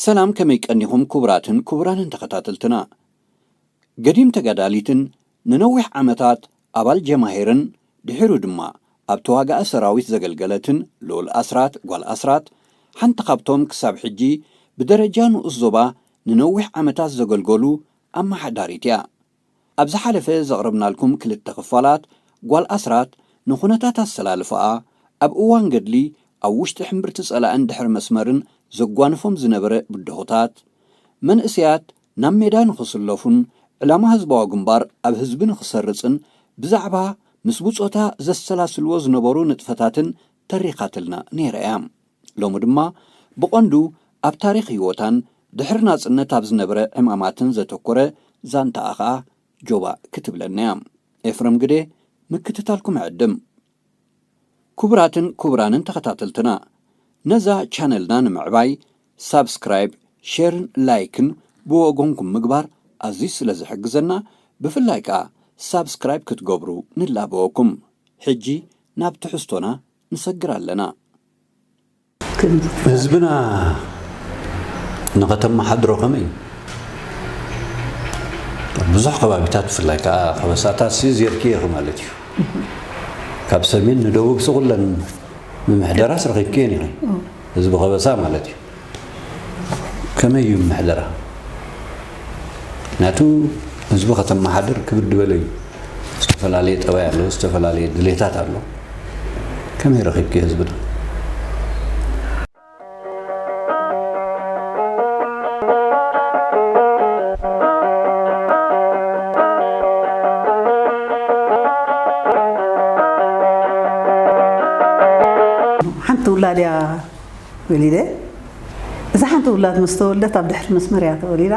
ሰላም፣ ከመይ ቀኒኹም ክቡራትን ክቡራንን ተኸታተልትና? ገዲም ተጋዳሊትን ንነዊሕ ዓመታት ኣባል ጀማሂርን ድሒሩ ድማ ኣብ ተዋጋኢ ሰራዊት ዘገልገለትን ልኡል ኣስራት ጓል ኣስራት፣ ሓንቲ ካብቶም ክሳብ ሕጂ ብደረጃ ንኡስ ዞባ ንነዊሕ ዓመታት ዘገልገሉ ኣመሓዳሪት እያ። ኣብ ዝሓለፈ ዘቕረብናልኩም ክልተ ክፋላት፣ ጓል ኣስራት ንኹነታት ኣሰላልፋኣ፣ ኣብ እዋን ገድሊ ኣብ ውሽጢ ሕምብርቲ ጸላእን ድሕሪ መስመርን ዘጓንፎም ዝነበረ ብድሆታት፣ መንእሰያት ናብ ሜዳ ንኽስለፉን ዕላማ ህዝባዊ ግንባር ኣብ ህዝቢ ንኽሰርጽን ብዛዕባ ምስ ብጾታ ዘሰላስልዎ ዝነበሩ ንጥፈታትን ተሪኻትልና ነይራ እያ። ሎሚ ድማ ብቐንዱ ኣብ ታሪኽ ህይወታን ድሕሪ ናጽነት ኣብ ዝነበረ ዕማማትን ዘተኮረ ዛንታኣ ኸኣ ጆባእ ክትብለና እያ። ኤፍረም ግደ ምክትታልኩም እዕድም። ክቡራትን ክቡራንን ተኸታተልትና፣ ነዛ ቻነልና ንምዕባይ ሳብስክራይብ፣ ሼርን ላይክን ብወገንኩም ምግባር ኣዝዩ ስለ ዝሕግዘና፣ ብፍላይ ከኣ ሳብስክራይብ ክትገብሩ ንላበወኩም። ሕጂ ናብ ትሕዝቶና ንሰግር ኣለና። ህዝብና ንኸተመሓድሮ ከመይ? ብዙሕ ከባቢታት ብፍላይ ከኣ ከበሳታት ሲ ዜርክየኺ ማለት እዩ። ካብ ሰሜን ንደቡብ ሲ ኩለን ምምሕደራስ ረኺብክየን ኢኺ። ህዝቢ ከበሳ ማለት እዩ። ከመይ እዩ ምሕደራ? ምክንያቱ ህዝቢ ከተመሓድር ክብድ በለ እዩ። ዝተፈላለየ ጠባይ ኣሎ፣ ዝተፈላለየ ድሌታት ኣሎ። ከመይ ረኺብኪ ህዝብና? ሓንቲ ውላድ እያ ወሊደ። እዛ ሓንቲ ውላድ ምስ ተወልደት ኣብ ድሕሪ መስመር እያ ተወሊዳ።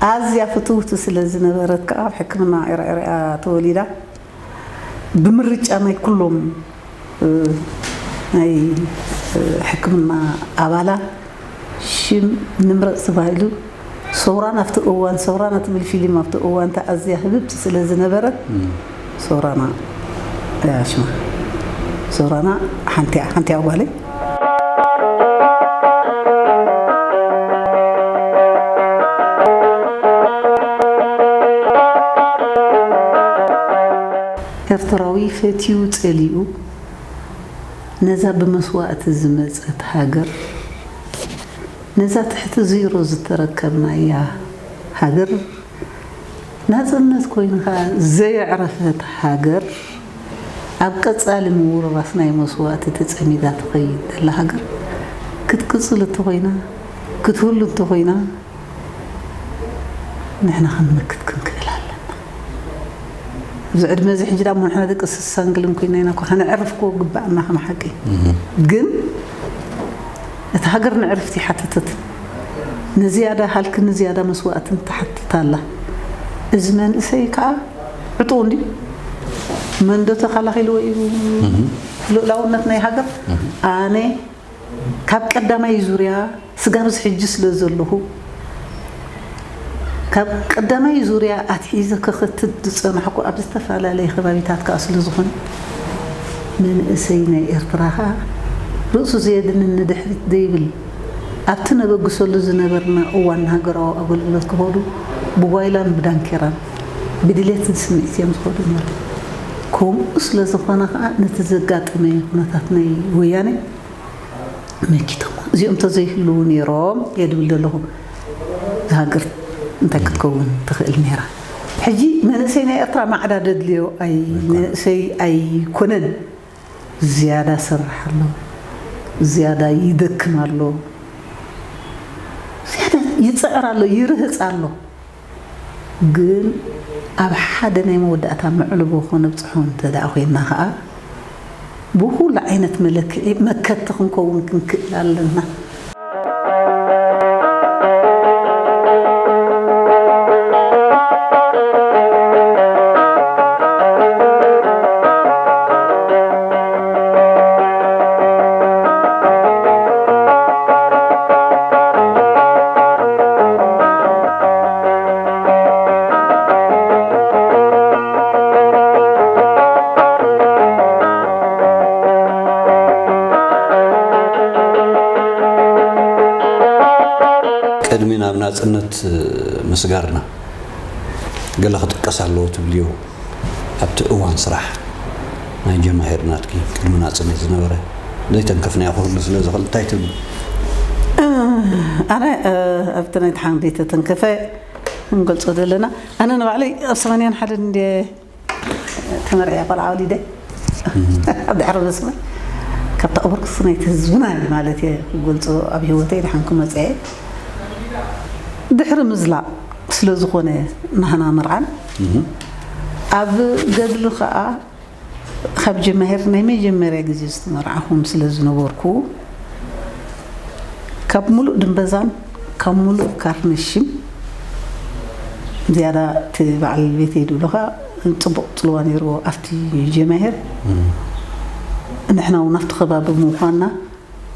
ኣዝያ ፍትውቲ ስለ ዝነበረት ከዓ ኣብ ሕክምና ኤርኤር እያ ተወሊዳ። ብምርጫ ናይ ኩሎም፣ እ፣ ናይ፣ እ፣ ሕክምና ኣባላት ሽም ንምረፅ ተባሂሉ፣ ሰውራና ኣብቲ እዋን፣ ሰውራና ትብል ፊልም ኣብቲ እዋን ተኣዝያ ህብብቲ ስለ ዝነበረት፣ እም። ሰውራና እያ ሽማ። ሰውራና ሓንቲ እያ፣ ሓንቲ እያ ጓለይ። ኤርትራዊ ፈትዩ ጸሊኡ ነዛ ብመስዋእቲ ዝመጸት ሃገር፣ ነዛ ትሕቲ ዜሮ ዝተረከብናያ ሃገር፣ ናጽነት ኮይኑ ከኣ ዘየዕረፈት ሃገር፣ ኣብ ቀጻሊ ምውርራስ ናይ መስዋእቲ ተጸሚዳ ትኸይድ ዘላ ሃገር ክትቅጽል እንተኾይና፣ ክትህሉ እንተኾይና፣ ንሕና ክንመክት ክንክእል ኣለና። ኣብዚ ዕድመ እዚ ሕጂ ደኣ እሞ ንሕና ደቂ ስሳን ገለን ኮይና ኢና እኮ ከነዕርፍ እኮ ግባእና ከም ሓቂ። እህ። ግን እታ ሃገር ንዕርፍቲ ይሓትተት። ንዝያዳ ሃልክን ንዝያዳ መስዋእትን ትሓትት ኣላ። እዚ መንእሰይ ከኣ ዕጡቕ እንድዩ። መን ዶ ተኸላኺልዎ እዩ እህ። ልኡላውነት ናይ ሃገር? እህ። ኣነ ካብ ቀዳማይ ዙርያ ስጋብ እዚ ሕጂ ስለ ዘለኹ፣ ካብ ቀዳማይ ዙርያ ኣትሒዘ ክኽትት ዝጸናሕኩ ኣብ ዝተፈላለየ ከባቢታት ከኣ ስለ ዝኾነ፣ መንእሰይ ናይ ኤርትራ ከኣ ርእሱ ዘየድንን ንድሕሪት ዘይብል፣ ኣብቲ ነበግሰሉ ዝነበርና እዋን ንሃገራዊ ኣገልግሎት ክኸዱ ብጓይላን ብዳንኬራን ብድሌትን ስምዒት እዮም ዝኸዱ ነይሮም። ከምኡ ስለ ዝኾነ ከኣ ነቲ ዘጋጠመ ኩነታት ናይ ወያነ መኪቶም እዚኦም ተዘይህልዉ ነይሮም እየ ድብል ዘለኹ። እዛ ሃገር እንታይ ክትከውን ትኽእል ነይራ? ሕጂ መንእሰይ ናይ ኤርትራ ማዕዳ ደድልዮ ኣይ-፣ መንእሰይ ኣይኮነን። ዝያዳ ሰርሕ ኣሎ፣ ዝያዳ ይደክም ኣሎ፣ ዝያዳ ይጽዕር ኣሎ፣ ይርህጽ ኣሎ። ግን ኣብ ሓደ ናይ መወዳእታ መዕልቦ ከነብጽሖ እንተ ደኣ ኮይንና ከኣ፣ ብኹሉ ዓይነት መለክዒ መከቲ ክንከውን ክንክእል ኣለና። ቅድሚ ናብ ናጽነት ምስጋርና፣ ገለ ክጥቀስ ኣለዎ ትብልዮ ኣብቲ እዋን ስራሕ ናይ ጀማሂር ናትኪ ቅድሚ ናጽነት ዝነበረ ዘይተንከፍናዮ ክህሉ ስለ ዝኽእል እንታይ ትብሊ? ኣነ ኣብቲ ናይ ድሓን ዘይተተንከፈ ክንገልጾ ዘለና፣ ኣነ ንባዕለይ ኣብ ሰማንያን ሓደን እንደ ተመርዕያ ቆልዓ ወሊደ ኣብ ድሕሪ መስመር ካብቲ ኣበርክቶ ናይቲ ህዝብና ማለት እየ ክገልጾ ኣብ ህይወተይ ድሓን ክመጽአ ድሕሪ ምዝላቕ ስለ ዝኾነ ናህና መርዓን ኣብ ገድሊ ከኣ ካብ ጀማሂር ናይ መጀመርያ ግዜ ዝተመርዓኹም ስለ ዝነበርኩ ካብ ሙሉእ ድንበዛን ካብ ሙሉእ ካርነሽም ዝያዳ እቲ በዓል ቤተይ ድብሉኻ ጽቡቕ ጽልዋ ነይርዎ ኣብቲ ጀማሂር። ንሕና እውን ኣብቲ ከባቢ ብምዃንና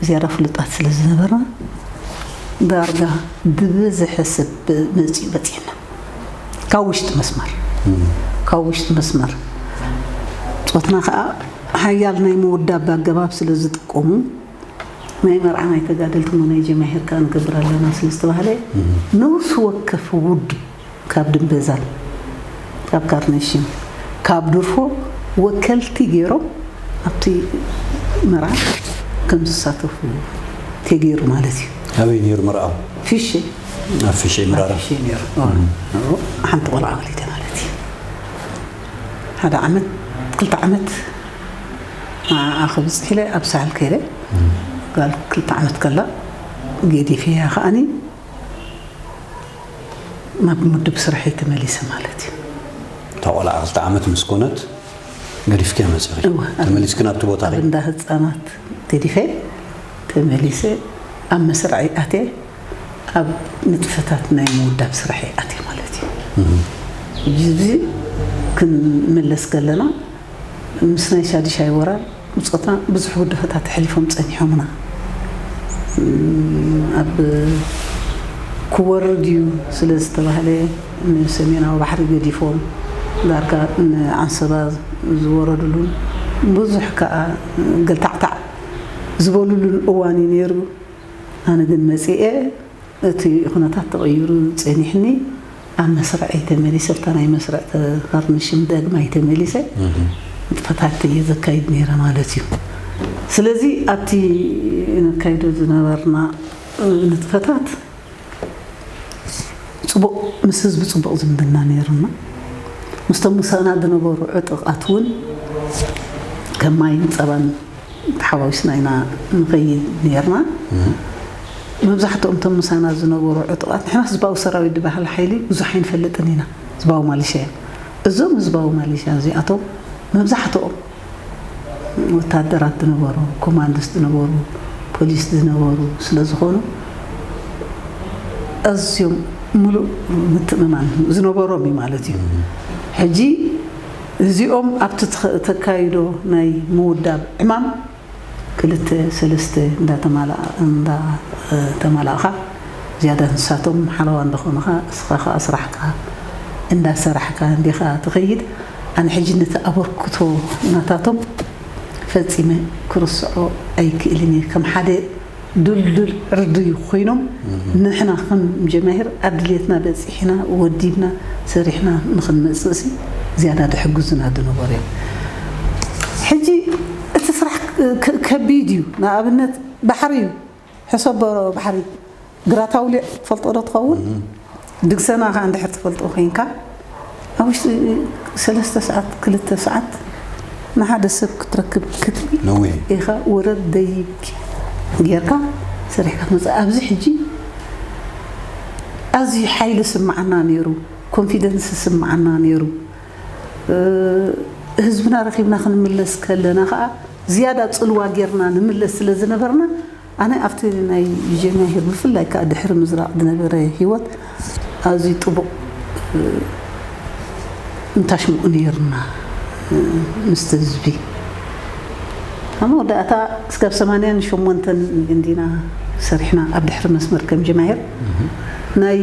ዝያዳ ፍሉጣት ስለ ዝነበርና ዳርጋ ብብዝሒ ሰብ መጺኡ በጺሕና ካብ ውሽጢ መስመር ካብ ውሽጢ መስመር ጾትና ከዓ ሓያል ናይ ምውዳብ ኣገባብ ስለ ዝጥቀሙ ናይ መርዓ ናይ ተጋደልቲ ሞ ናይ ጀማሂር ከዓ ንገብር ኣለና ስለ ዝተባህለ ነብሲ ወከፍ ውድብ ካብ ድንበዛን ካብ ካርነሽን ካብ ድርፎ ወከልቲ ገይሮም ኣብቲ መርዓ ከም ዝሳተፉ ተገይሩ ማለት እዩ። ኣበይ ነይሩ መርዓው? ፊሸ ኣብ ፊሸ ምራራ። ፊሸ ነይሩ። ሓንቲ ቆልዓ ወሊደ ማለት እዩ። ሓደ ዓመት ክልተ ዓመት ንዓኣ ክብፅሕ ኢለ ኣብ ሳሕል ከይደ ጓል ክልተ ዓመት ከላ ገዲፈያ ከዓኒ ናብ ምድብ ስርሐይ ተመሊሰ ማለት እዩ። እታ ቆልዓ ክልተ ዓመት ምስ ኮነት ገዲፍክያ መፂኺ? እወ፣ ኣብ ተመሊስኪ ናብቲ ቦታ ኣብ እንዳ ህፃናት ገዲፈ ተመሊሰ ኣብ መስርዐይ ኣትየ ኣብ ንጥፈታት ናይ ምውዳብ ስርሐይ ኣትየ ማለት እዩ። ሕጂ እዚ ክንምለስ ከለና ምስ ናይ ሻድሻይ ወራር ብጾትና ብዙሕ ውድፈታት ኣሕሊፎም ጸኒሖምና። ኣብ ክወርድ እዩ ስለ ዝተባህለ ንሰሜናዊ ባሕሪ ገዲፎም ዳርጋ ንዓንሰባ ዝወረድሉን ብዙሕ ከኣ ገልታዕታዕ ዝበሉሉን እዋን እዩ ነይሩ። ኣነ ግን መጺኤ እቲ ኩነታት ተቐይሩ ጸኒሕኒ ኣብ መስርዐይ ተመሊሰ ኣብታ ናይ መስርዕ ተኸርንሽም ዳግማይ ተመሊሰ ንጥፈታት እየ ዘካይድ ነይረ ማለት እዩ። ስለዚ ኣብቲ ነካይዶ ዝነበርና ንጥፈታት ጽቡቕ ምስ ህዝቢ ጽቡቕ ዝምድና ነይሩና። ምስቶም ምሳና ዝነበሩ ዕጡቓት እውን ከም ማይን ጸባን ተሓዋዊስና ኢና ንኸይድ ነርና። መብዛሕትኦም እቶም ምሳና ዝነበሩ ዕጡቓት ንሕና ህዝባዊ ሰራዊት ዝበሃል ሓይሊ ብዙሕ ኣይንፈልጥን ኢና። ህዝባዊ ማሊሻ እዮም። እዞም ህዝባዊ ማሊሻ እዚኣቶም መብዛሕትኦም ወታደራት ዝነበሩ፣ ኮማንዶስ ዝነበሩ፣ ፖሊስ ዝነበሩ ስለ ዝኾኑ ኣዝዮም ሙሉእ ምትእምማን ዝነበሮም እዩ ማለት እዩ። ሕጂ እዚኦም ኣብቲ ተካይዶ ናይ ምውዳብ ዕማም ክልተ ሰለስተ እንዳተማላእኻ ዝያዳ ንሳቶም ሓለዋ እንዳኾኑኻ እስኻ ኸዓ ስራሕካ እንዳሰራሕካ እንዲኻ ትኸይድ። ኣነ ሕጂ ነቲ ኣበርክቶ ናታቶም ፈጺመ ክርስዖ ኣይክእልን እየ። ከም ሓደ ድልዱል ዕርድዩ ኮይኖም ንሕና ከም ጀማሂር ኣብ ድልየትና በጺሕና ወዲብና ሰሪሕና ንኽንመጽእሲ ዝያዳ ድሕግዙና ዝነበሩ እዮም። ሕጂ እቲ ስራሕ ከቢድ እዩ። ንኣብነት ባሕሪ እዩ ሕሰቦ ባሕሪ ግራታውሊዕ ትፈልጦ ዶ ትኸውን? ድግሰና ከዓ እንድሕር ትፈልጦ ኮይንካ ኣብ ውሽጢ ሰለስተ ሰዓት ክልተ ሰዓት ንሓደ ሰብ ክትረክብ ክትብል ኢኻ ወረድ ደይብ ጌርካ ሰሪሕካ ትመፅእ። ኣብዚ ሕጂ ኣዝዩ ሓይሊ ስምዓና ነይሩ። ኮንፊደንስ ዝስምዓና ነይሩ። ህዝብና ረኺብና ክንምለስ ከለና ከዓ ዝያዳ ፅልዋ ጌርና ንምለስ ስለ ዝነበርና፣ ኣነ ኣብቲ ናይ ጀማሂር ብፍላይ ከዓ ድሕሪ ምዝራቕ ዝነበረ ህይወት ኣዝዩ ጥቡቕ እንታሽምኡ ነይርና ምስቲ ህዝቢ። ኣብ መወዳእታ እስካብ ሰማንያን ሸሞንተን እንዲና ሰሪሕና ኣብ ድሕሪ መስመር ከም ጀማሂር ናይ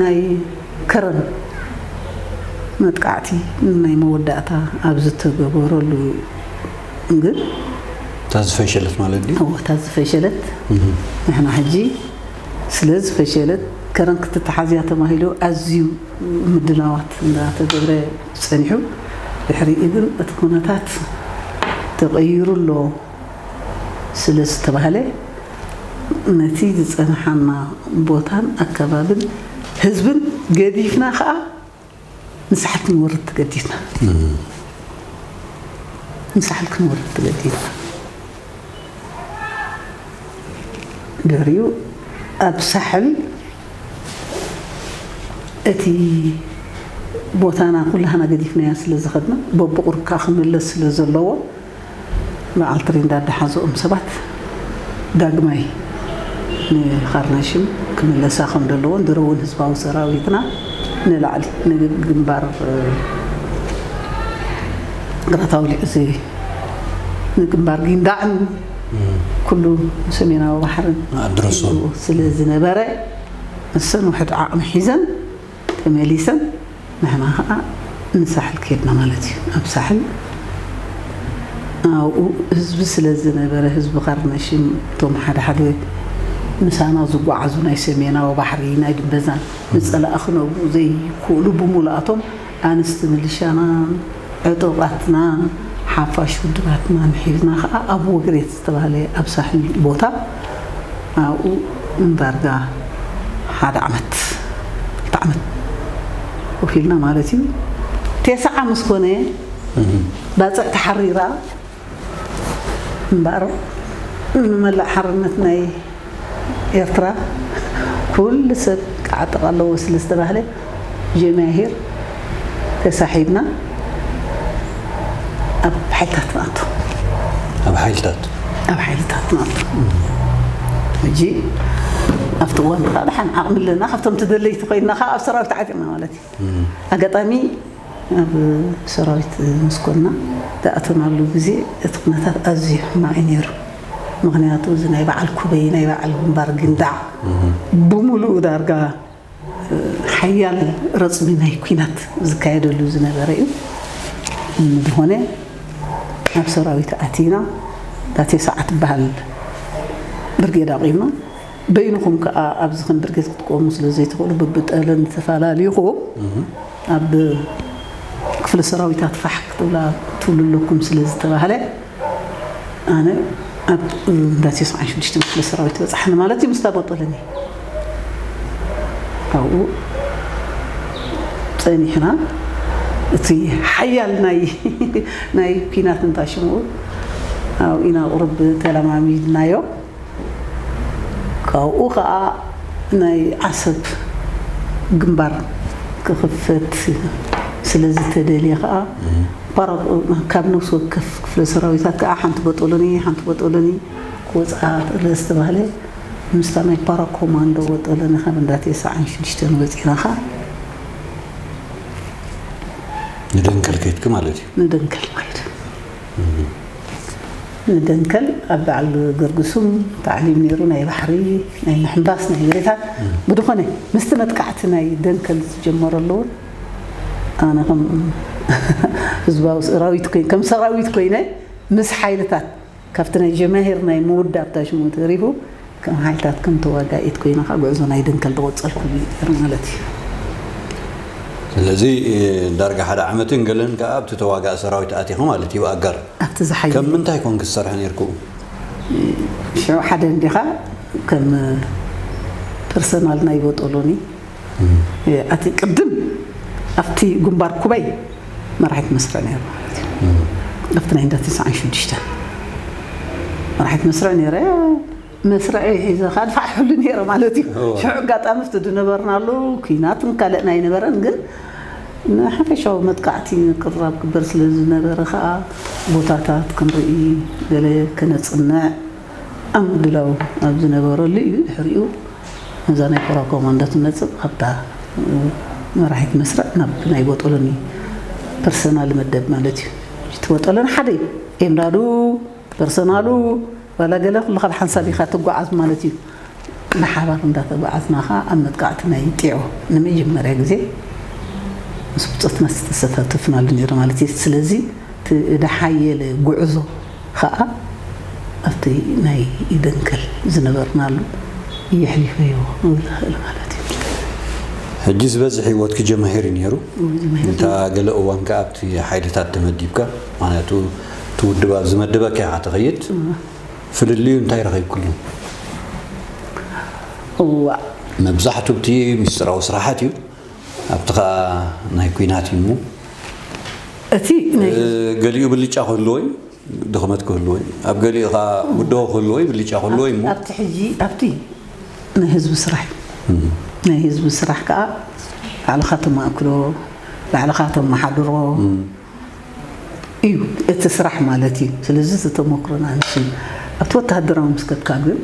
ናይ ከረን መጥቃዕቲ ናይ መወዳእታ ኣብ ዝተገበረሉ ግን እታ ዝፈሸለት ማለት ድዩ? እታ ዝፈሸለት ንሕና ሕጂ ስለ ዝፈሸለት ከረን ክትተሓዝያ ተባሂሉ ኣዝዩ ምድላዋት እንዳተገብረ ጸኒሑ ድሕሪኡ ግን እቲ ኩነታት ተቐይሩ ኣሎ ስለ ዝተባህለ ነቲ ዝጸንሓና ቦታን ኣከባብን ህዝብን ገዲፍና ከዓ ንሳሕል ክንወርድ ተገዲድና ንሳሕል ክንወርድ ተገዲድና ድሕሪኡ ኣብ ሳሕል እቲ ቦታና ኩላህና ገዲፍናዮ ስለ ዝኸድና በብቑርካ ክምለስ ስለ ዘለዎ በዓል ትሬንዳ ዝሓዘኦም ሰባት ዳግማይ ንኻርናሽም ክምለሳ ከም ዘለዎን ድሮ እውን ህዝባዊ ሰራዊትና ንላዕሊ ንግንባር ግራት ኣውሊዕ እዚ ንግንባር ጊንዳዕን ኩሉ ሰሜናዊ ባሕርን ኣድረሶም። ስለ ዝነበረ እሰን ውሕድ ዓቕሚ ሒዘን ተመሊሰን ንሕና ከዓ ንሳሕል ከድና ማለት እዩ። ኣብ ሳሕል ኣብኡ ህዝቢ ስለ ዝነበረ ህዝቢ ካርነሽም እቶም ሓደ ሓደ ምሳና ዝጓዓዙ ናይ ሰሜናዊ ባሕሪ ናይ ድንበዛን ንፀላእ ክነብኡ ዘይክእሉ ብምሉኣቶም ኣንስቲ ምልሻናን ዕጡቓትናን ሓፋሽ ውድባትናን ሒዝና ከዓ ኣብ ወግሬት ዝተባህለ ኣብ ሳሕል ቦታ ኣብኡ ንዳርጋ ሓደ ዓመት ክልተ ዓመት ኮፍ ኢልና ማለት እዩ። ቴስዓ ምስ ኮነ ባፅዕ ተሓሪራ እምበኣር ንመላእ ሓርነት ናይ ኤርትራ ኩሉ ሰብ ክዓጥቕ ኣለዎ ስለ ዝተባህለ ጀማሂር ተሳሒብና ኣብ ሓይልታት ንኣቱ። ኣብ ሓይልታት ኣብ ሓይልታት ንኣቱ። ሕጂ ኣብቲ እዋን ከዓ ደሓን ዓቕሚ ኣለና ካብቶም ተደለይቲ ኮይንና ከዓ ኣብ ሰራዊት ተዓጢቕና ማለት እዩ። ኣጋጣሚ ኣብ ሰራዊት ምስ ኮንና ዝኣተናሉ ግዜ እቲ ኩነታት ኣዝዩ ሕማቕ እዩ ነይሩ። ምኽንያቱ እዚ ናይ በዓል ኩበይ ናይ በዓል ግንባር ግንዳዕ ብምሉኡ ዳርጋ ሓያል ረፅሚ ናይ ኲናት ዝካየደሉ ዝነበረ እዩ። ዝኾነ ኣብ ሰራዊት ኣቲና እታ ቴስዓ ትበሃል ብርጌድ ኣቑምና። በይንኹም ከዓ ኣብዚ ከም ብርጌድ ክትቆሙ ስለ ዘይትኽእሉ በብጠለን ተፈላሊኹም ኣብ ክፍለ ሰራዊታት ፋሕ ክትብላ ትብሉ ኣለኩም ስለ ዝተባህለ ኣነ ኣብ እንዳ ተስዓን ሽዱሽተን ክፍለ ሰራዊት በፃሕኒ ማለት እዩ ምስታ ቦጦለኒ ኣብኡ ፀኒሕና እቲ ሓያል ናይ ናይ ኲናት እንታ ሽምኡ ኣብኡ ኢና ቁርብ ተለማሚድናዮ ካብኡ ከዓ ናይ ዓሰብ ግንባር ክኽፈት ስለ ዝተደልየ ከዓ ፓራ- ካብ ነፍሲ ወከፍ ክፍለ ሰራዊታት ከዓ ሓንቲ በጦሎኒ ሓንቲ በጦሎኒ ክወፅኣ ተለ ዝተባህለ ምስታ ናይ ፓራ ኮማንዶ በጦሎኒ ካብ እንዳ ተስዓን ሽዱሽተን ወፂና ከዓ ንደንከል ከይድኪ ማለት እዩ ንደንከል ማለት እዩ ንደንከል ኣብ በዓል ገርግሱም ታዕሊም ነይሩ ናይ ባሕሪ ናይ ምሕንባስ ናይ መሬታት ብድኾነ ምስቲ መጥቃዕቲ ናይ ደንከል ዝጀመረሉ እውን ኣነ ከም ህዝባዊ ሰራዊት ኮይነ ከም ሰራዊት ኮይነ ምስ ሓይልታት ካብቲ ናይ ጀማሂር ናይ ምውዳብ ታሽሙ ተሪፉ ከም ሓይልታት ከም ተዋጋኢት ኮይነ ከዓ ጉዕዞ ናይ ደንከል ዝቐፀልኩሉ እዩ ነይሩ ማለት እዩ ስለዚ ዳርጋ ሓደ ዓመትን ገለን ከዓ ኣብቲ ተዋጋእ ሰራዊት ኣቲኹ ማለት እዩ ኣጋር ኣብቲ ዝሓይል ከም ምንታይ ኮንክ ትሰርሐ ነርኩ ሽዑ ሓደ እንዲኻ ከም ፐርሰናል ናይ ቦጦሎኒ ኣቲ ቅድም ኣብቲ ግንባር ኩበይ መራሒት መስርዕ ነይሩ ማለት እዩ ኣብቲ ናይ እንዳ ተስዓን ሽዱሽተን መራሒት መስርዕ ነይረ መስርዕ ሒዘ ከኣ ድፋዕ ሕሉ ነይረ ማለት እዩ። ሽዑ ኣጋጣሚ ኣብቲ ዝነበርናሉ ኲናትን ካልእን ኣይነበረን፣ ግን ንሓፈሻዊ መጥቃዕቲ ቅራብ ክበር ስለ ዝነበረ ከኣ ቦታታት ክንርኢ፣ ገለ ከነጽንዕ ኣብ ምድላው ኣብ ዝነበረሉ እዩ። ድሕሪኡ ነዛ ናይ ፓራኮማንዶ ትመጽእ ኣብታ መራሒት መስርዕ ናብ ናይ ቦጦሎኒ ፐርሰናል መደብ ማለት እዩ። እቲ ቦጦሎኒ ሓደ እዩ። ኤምዳዱ ፐርሰናሉ ዋላ ገለ ኩሉ ካብ ሓንሳብ ኢኻ ትጓዓዝ ማለት እዩ። ብሓባር እንዳተጓዓዝና ኸዓ ኣብ መጥቃዕቲ ናይ ጢዖ ንመጀመርያ ግዜ ምስ ብጾትና ዝተሰታተፍናሉ ነይሩ ማለት እዩ። ስለዚ እቲ ዝሓየለ ጉዕዞ ኸዓ ኣብቲ ናይ ደንከል ዝነበርናሉ የሕሊፈዮ ክብል ይኽእል ማለት እዩ። ሕጂ ዝበዝሕ ህይወትኪ ጀማሂር እዩ ነይሩ። ጀማሂር። እንታ ገለ እዋን ከኣ ኣብቲ ሓይልታት ተመዲብካ፣ ምኽንያቱ እቲ ውድብ ኣብ ዝመደበካ ኢኻ ትኸይድ። ፍልልዩ እንታይ ረኺብክሉ? እዋእ። መብዛሕቱ ኣብቲ ምስጢራዊ ስራሓት እዩ፣ ኣብቲ ኸኣ ናይ ኲናት እዩ እሞ። እቲ ናይ ገሊኡ ብልጫ ክህልዎ እዩ፣ ድኽመት ክህልዎ እዩ። ኣብ ገሊኡ ኸኣ ውድሆ ክህልዎ እዩ፣ ብልጫ ክህልዎ እዩ እሞ። ኣብቲ ሕጂ ኣብቲ ናይ ህዝቢ ስራሕ እዩ። ናይ ህዝቢ ስራሕ ከኣ ባዕልኻ ተማእክሎ፣ ባዕልኻ ተመሓድሮ እዩ እቲ ስራሕ ማለት እዩ። ስለዚ እቲ ተመክሮና ንሱ ኣብቲ ወተሃደራዊ ምስ ከድካ ግን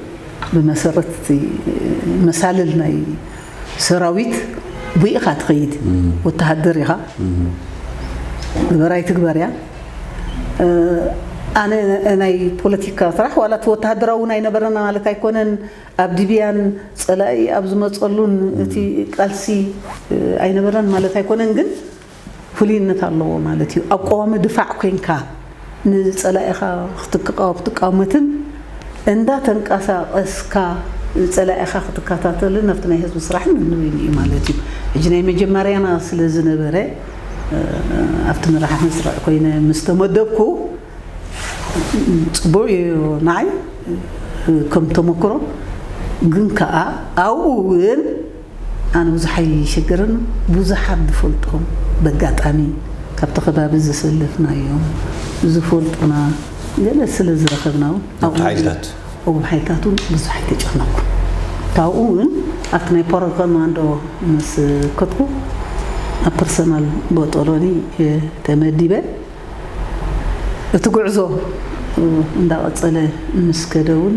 ብመሰረት እቲ መሳልል ናይ ሰራዊት ብኡ ኢኻ ትኸይድ። ወተሃደር ኢኻ፣ ግበር ኣይትግበር እያ። ኣነ ናይ ፖለቲካ ስራሕ ዋላ እቲ ወተሃደራዊ እውን ኣይነበረና ማለት ኣይኮነን። ኣብ ዲብያን ጸላኢ ኣብ ዝመጸሉን እቲ ቃልሲ ኣይነበረን ማለት ኣይኮነን፣ ግን ፍሉይነት ኣለዎ ማለት እዩ። ኣብ ቀዋሚ ድፋዕ ኮይንካ ንጸላኢኻ ክትቃወ- ክትቃወመትን እንዳተንቀሳቐስካ ጸላኢኻ ክትከታተልን ኣብቲ ናይ ህዝቢ ስራሕን ንንበይኑ እዩ ማለት እዩ። ሕጂ ናይ መጀመርያና ስለ ዝነበረ ኣብቲ መራሒ መስርዕ ኮይነ ምስ ተመደብኩ ጽቡቕ እዩ ንዓይ ከም ተመክሮ። ግን ከኣ ኣብኡ እውን ኣነ ብዙሕ ኣይሸገርን። ብዙሓት ዝፈልጦም በጋጣሚ ካብቲ ከባቢ ዘሰለፍናዮም ዝፈልጡና ገለ ስለ ዝረኸብና እውን ኣብቲ ሓይልታት ኣብኡ ሓይልታት እውን ብዙሕ ኣይተጨነኩ። ካብኡ እውን ኣብቲ ናይ ፓራኮማንዶ ምስ ከድኩ ኣብ ፐርሰናል ቦጦሎኒ ተመዲበ እቲ ጉዕዞ እንዳቐጸለ ምስ ከደ እውን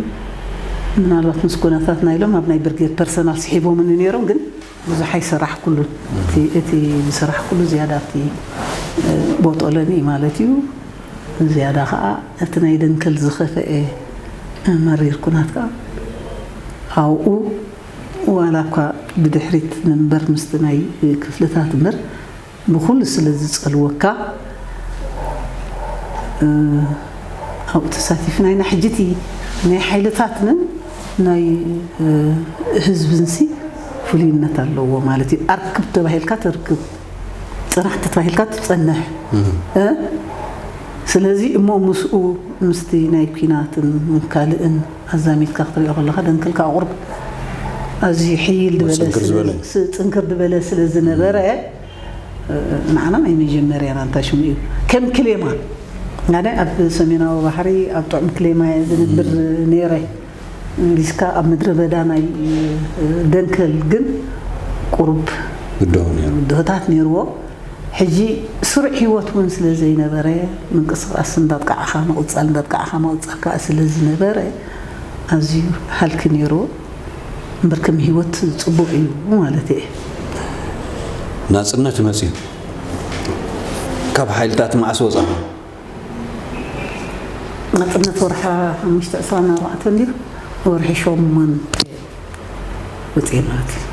ምናልባት ምስ ኩነታት ናይሎም ኣብ ናይ ብርጌድ ፐርሰናል ስሒቦምኒ ነይሮም፣ ግን ብዙሕ ኣይሰራሕኩሉን። እቲ ዝሰራሕኩሉ ዝያዳ ኣብቲ ቦጦለኒ ማለት እዩ። ዝያዳ ከዓ እቲ ናይ ደንከል ዝኸፈአ መሪር ኩናት ከዓ ኣብኡ ዋላ እኳ ብድሕሪት ምበር ምስቲ ናይ ክፍልታት እምበር ብኹሉ ስለ ዝጸልወካ ኣብኡ ተሳቲፍና ኢና። ሕጂ እቲ ናይ ሓይልታትንን ናይ ህዝብንሲ ፍሉይነት ኣለዎ ማለት እዩ። ኣርክብ ተባሂልካ ተርክብ፣ ጽናሕ ተባሂልካ ትጸንሕ። ስለዚ እሞ ምስኡ ምስቲ ናይ ኲናትን ካልእን ኣዛሚድካ ክትሪኦ ከለኻ ደንክልካ ቁሩብ ኣዝዩ ሕይል ዝበለ ጽንክር ዝበለ ስለ ዝነበረ ንዓና ናይ መጀመርያና እንታይ ሽሙ እዩ ከም ክሌማ ኣነ ኣብ ሰሜናዊ ባሕሪ ኣብ ጥዑም ክሌማ እየ ዝነብር ነይረ። እንግሊዝካ ኣብ ምድረ በዳ ናይ ደንከል ግን ቁሩብ ብድሆ ነይሩ። ብድሆታት ነይርዎ። ሕጂ ስሩዕ ህይወት እውን ስለ ዘይነበረ ምንቅስቃስ እንዳጥቃዕኻ ምቕጻል እንዳጥቃዕኻ ምቕጻል ከዓ ስለ ዝነበረ ኣዝዩ ሃልኪ ነይሩ። እምበር ከም ህይወት ጽቡቕ እዩ ማለት እየ። ናጽነት መጽዩ ካብ ሓይልታት መዓስ ወጻኹም? ናጽነት ወርሓ ሓሙሽተ ዕስራን ኣርባዕተን ድዩ? ወርሒ ሸሞንተ ወጽኤ ማለት እዩ።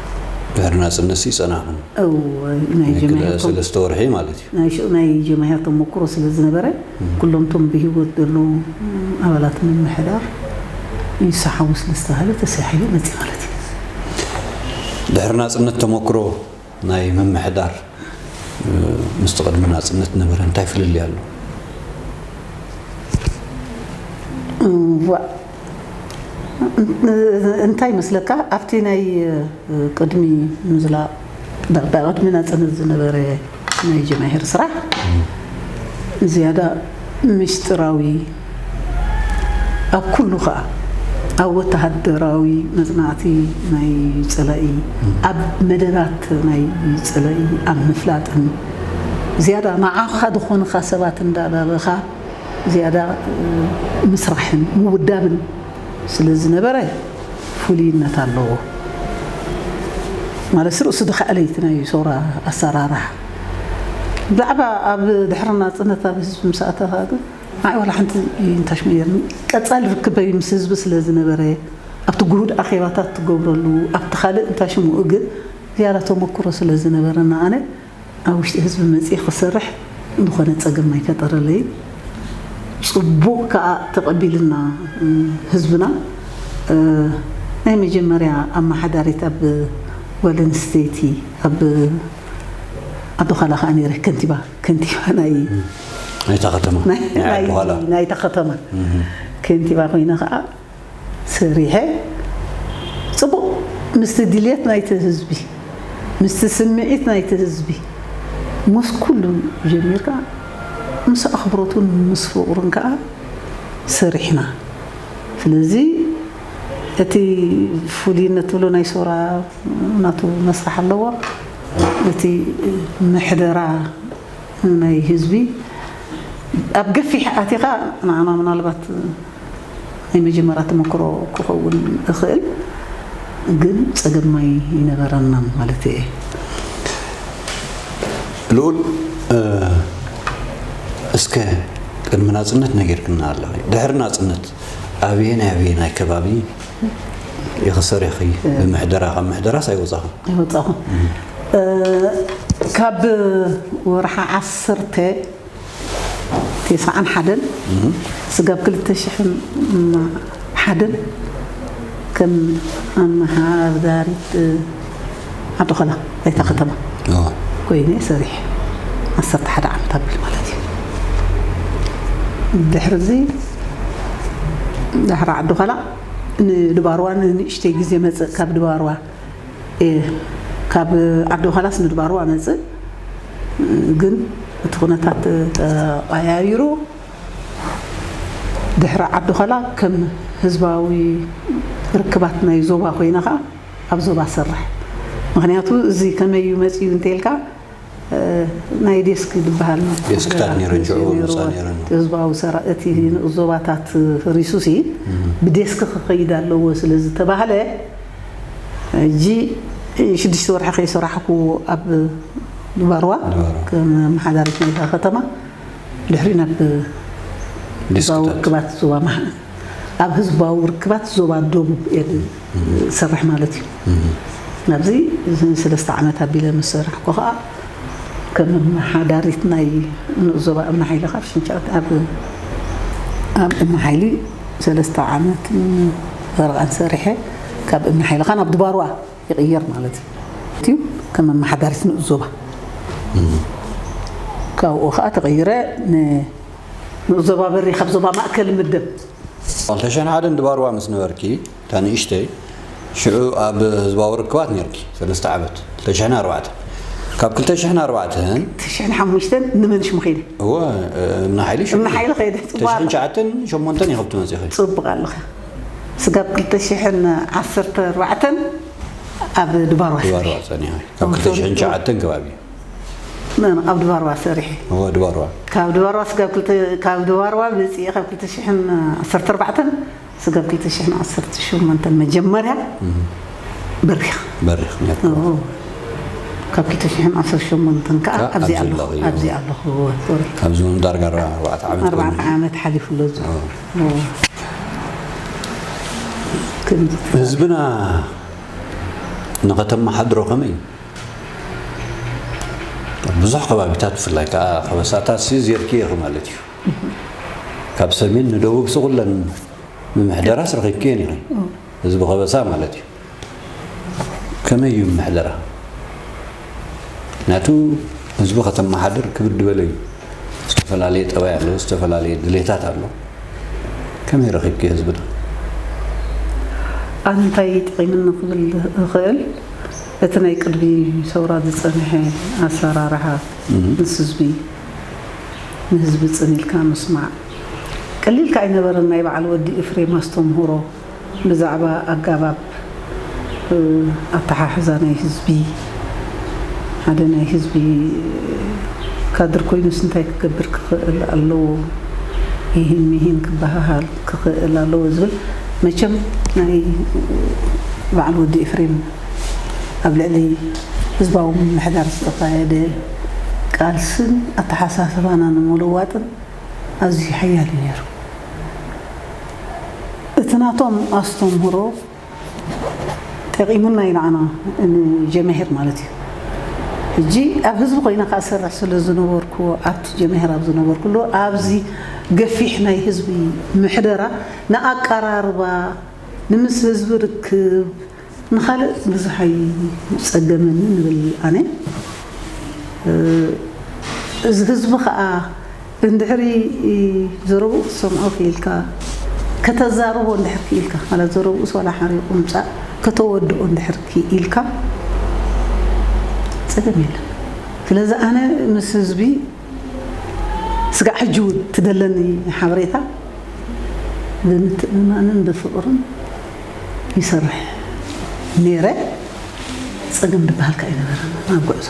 ድሕሪ ናጽነት ሲ ጸናሕኹም? እወ፣ ናይ ናይ ክልተ ጀማሂር ተም- ሰለስተ ወርሒ ማለት እዩ። ናይ ሽ- ናይ ጀማሂር ተሞክሮ ስለ ዝነበረ ኩሎም ቶም ብህይወት ዘለዉ ኣባላት ምምሕዳር ይሰሓቡ ስለ ዝተባሃለ ተሰሒበ መጽእ ማለት እዩ። ድሕሪ ናጽነት ተሞክሮ ናይ ምምሕዳር ምስቲ ቅድሚ ናጽነት ነበረ እንታይ ፍልልይ ኣሎ? እዋ እንታይ ይመስለካ ኣብቲ ናይ ቅድሚ ምዝላቕ ዳቕዳቕ ቅድሚ ናጽነት ዝነበረ ናይ ጀማሂር ስራሕ ዝያዳ ምስጢራዊ ኣብ ኩሉ ኸኣ ኣብ ወተሃደራዊ መጽናዕቲ ናይ ጸላኢ፣ ኣብ መደባት ናይ ጸላኢ ኣብ ምፍላጥን ዝያዳ ንዓኻ ዝኾንኻ ሰባት እንዳኣባበኻ ዝያዳ ምስራሕን ምውዳብን ስለ ዝነበረ ፍሉይነት ኣለዎ። ማለት ርእሱ ድኻ ለይቲ ናይ ሰውራ ኣሰራርሓ ብዛዕባ ኣብ ድሕሪ ናጽነት ኣብ ህዝቢ ምስ ኣተኻ ግን ንዓይ ዋላ ሓንቲ ይንታሽ መየርኒ ቀጻሊ ርክበይ ምስ ህዝቢ ስለ ዝነበረ ኣብቲ ግሁድ ኣኼባታት ትገብረሉ ኣብቲ ካልእ እንታይ ሽምኡ ግን ዝያዳ ተመክሮ ስለ ዝነበረና ኣነ ኣብ ውሽጢ ህዝቢ መጽየ ክሰርሕ ዝኾነ ጸገም ኣይፈጠረለይ። ጽቡቕ ከኣ ተቐቢልና ህዝብና። ናይ መጀመርያ ኣመሓዳሪት ኣብ ጓል ኣንስተይቲ ኣብ ኣዶ ኻላ ከኣ ነይረ ከንቲባ ከንቲባ ናይ ናይታ ከተማ ናይ ናይታ ከተማ ከንቲባ ኮይነ ከኣ ሰሪሐ ጽቡቕ ምስቲ ድልየት ናይቲ ህዝቢ ምስቲ ስምዒት ናይቲ ህዝቢ ምስ ኩሉ ጀሚርካ ምስ ኣኽብሮቱን ምስ ፍቕሩን ከኣ ሰሪሕና። ስለዚ እቲ ፍሉይነት ትብሎ ናይ ሶራ ናቱ መስርሕ ኣለዎ። እቲ ምሕደራ ናይ ህዝቢ ኣብ ገፊሕ ኣቲኻ ንዓና ምናልባት ናይ መጀመርያ ተመክሮ ክኸውን እኽእል፣ ግን ጸገም ኣይነበረናን ማለት እየ። ልኡል እስከ ቅድሚ ናጽነት ነጊርክና ኣለኺ። ድሕሪ ናጽነት ኣበየናይ ኣበየናይ ከባቢ ኢኺ ሰሪሕኺ? ብምሕደራ ካብ ምሕደራስ ኣይወጻኹን። ኣይወጻኹን። ካብ ወርሓ ዓሰርተ ተስዓን ሓደን ስጋብ ክልተ ሽሕን ሓደን ከም ኣመሓዳሪት ዓዲ ኾላ ናይታ ከተማ ኮይነ ሰሪሐ ዓሰርተ ሓደ ዓመት ኣቢሉ ማለት እዩ። ድሕሪ እዚ ድሕሪ ዓዲ ኾላ ንድባርዋ ንንእሽተይ ግዜ መፅእ ካብ ድባርዋ ካብ ዓዲ ኾላስ ንድባርዋ መፅእ ግን እቲ ኩነታት ተቐያይሩ ድሕሪ ዓዲ ኾላ ከም ህዝባዊ ርክባት ናይ ዞባ ኮይነ ከዓ ኣብ ዞባ ሰርሕ። ምክንያቱ እዚ ከመይ እዩ መፅዩ እንተልካ ናይ ዴስክ ዝበሃል ዴስክታት ነይረን ሽዑ ምሳ ነይረን። ህዝባዊ ሰራ እቲ ንኡስ ዞባታት ፈሪሱ ሲ ብዴስክ ክኸይድ ኣለዎ ስለ ዝተባህለ ሕጂ ሽዱሽተ ወርሒ ከይሰራሕኩ ኣብ ድባርዋ ከም ኣመሓዳሪት ናይታ ከተማ ድሕሪ ናብ ህዝባዊ ርክባት ዞባ ኣብ ህዝባዊ ርክባት ዞባ ደቡብ እየ ዝሰርሕ ማለት እዩ። ኣብዚ ሰለስተ ዓመት ኣቢለ ምስ ሰራሕኩ ከዓ ከም ኣመሓዳሪት ናይ ንኡስ ዞባ እምኒ ሓይሊ ካብ ሽንቻት ኣብ ኣብ እምኒ ሓይሊ ሰለስተ ዓመት ፈረቓን ሰሪሐ ካብ እምኒ ሓይሊ ከዓ ናብ ድባርዋ ይቕየር ማለት እዩ። ከም ኣመሓዳሪት ንኡስ ዞባ ካብኡ ከዓ ተቐይረ ንኡስ ዞባ በሪ ካብ ዞባ ማእከል ምደብ። ክልተ ሽሕን ሓደን ድባርዋ ምስ ነበርኪ እታ ንእሽተይ ሽዑ ኣብ ህዝባዊ ርክባት ነርኪ ሰለስተ ዓመት ክልተ ሽሕን ኣርባዕተን ካብ ክልተ ሽሕን ኣርባዕተን ትሽሕን ሓሙሽተን ንመን ሽሙ ከይደ እወ እምኒ ሓይሊ ሽዑ እምኒ ሓይሊ ከይደ ክልተ ሽሕን ትሽዓተን ሸሞንተን ኢኺ ትመፂኺ ጽቡቕ ኣለኻ ስጋብ ክልተ ሽሕን ዓሰርተ ኣርባዕተን ኣብ ድባርዋ ድባርዋ ጸኒሐ ካብ ክልተ ሽሕን ትሽዓተን ከባቢ ኣብ ድባርዋ ሰሪሐ እወ ድባርዋ ካብ ድባርዋ ስጋብ ክልተ ካብ ድባርዋ መፅየ ካብ ክልተ ሽሕን ዓሰርተ ኣርባዕተን ስጋብ ክልተ ሽሕን ዓሰርተ ሸሞንተን መጀመርያ በሪኽ በሪኽ ካብ ክልተ ሽሕን ዓሰርተ ሸሞንተን ከዓ ኣብዚ ኣለኹ ኣብዚ ኣለኹ ሶሪ ኣብዚ እውን ዳርጋ ኣርባዕተ ዓመት ኣርባዕተ ዓመት ሓሊፉ ኣሎ እዚ ህዝብና ንኸተመሓድሮ ከመይ ብዙሕ ከባቢታት ብፍላይ ከዓ ከበሳታት ሲ ዜርኪ ኢኺ ማለት እዩ ካብ ሰሜን ንደቡብ ስኹለን ብምሕደራስ ረኺብክየን ኢኺ ህዝቢ ከበሳ ማለት እዩ ከመይ እዩ ምሕደራ ናቱ ህዝቢ ከተመሓድር ክብድ በለ እዩ ዝተፈላለየ ጠባይ ኣለዎ ዝተፈላለየ ድሌታት ኣሎ ከመይ ረኺብኪ ህዝብና ኣንታይ ጠቒምኒ ክብል እኽእል እቲ ናይ ቅድሚ ሰውራ ዝጸንሐ ኣሰራርሓ ምስ ህዝቢ ንህዝቢ ጽን ኢልካ ምስማዕ ቀሊልካ ኣይነበረን ናይ በዓል ወዲ እፍሬም ኣስተምህሮ ብዛዕባ ኣጋባብ ኣተሓሕዛ ናይ ህዝቢ፣ ሓደ ናይ ህዝቢ ካድር ኮይኑስ እንታይ ክገብር ክኽእል ኣለዎ፣ ይህን ሚህን ክበሃሃል ክኽእል ኣለዎ ዝብል፣ መቸም ናይ በዓል ወዲ ኤፍሬም ኣብ ልዕሊ ህዝባዊ ምምሕዳር ዝተኻየደ ቃልስን ኣተሓሳስባና ንምልዋጥን ኣዝዩ ሓያል እዩ ነይሩ። እቲ ናቶም ኣስተምህሮ ጠቒሙና ኢና ንዓና ንጀማሂር ማለት እዩ። ሕጂ ኣብ ህዝቢ ኮይነ ከኣ ዝሰርሕ ስለ ዝነበርኩ፣ ኣብቲ ጀማሂር ኣብ ዝነበርኩሉ፣ ኣብዚ ገፊሕ ናይ ህዝቢ ምሕደራ ንኣቀራርባ፣ ንምስ ህዝቢ ርክብ፣ ንኻልእ ብዙሕ ኣይጸገመንን እብል ኣነ። እዚ ህዝቢ ኸኣ እንድሕሪ ዘረብኡ ክትሰምዖ ክኢልካ፣ ከተዛርቦ እንድሕር ክኢልካ፣ ማለት ዘረብኡስ ዋላ ሓሪቑ ምጻእ ከተወድኦ እንድሕር ክኢልካ ጸገም የለን። ስለዚ ኣነ ምስ ህዝቢ ስጋዕ ሕጂ እውን ትደለኒ ሓበሬታ ብምትእምማንን ብፍቕርን ይሰርሕ ነይረ። ጸገም ዝበሃል ከኣ ኣይነበረን ኣብ ጉዕዞ።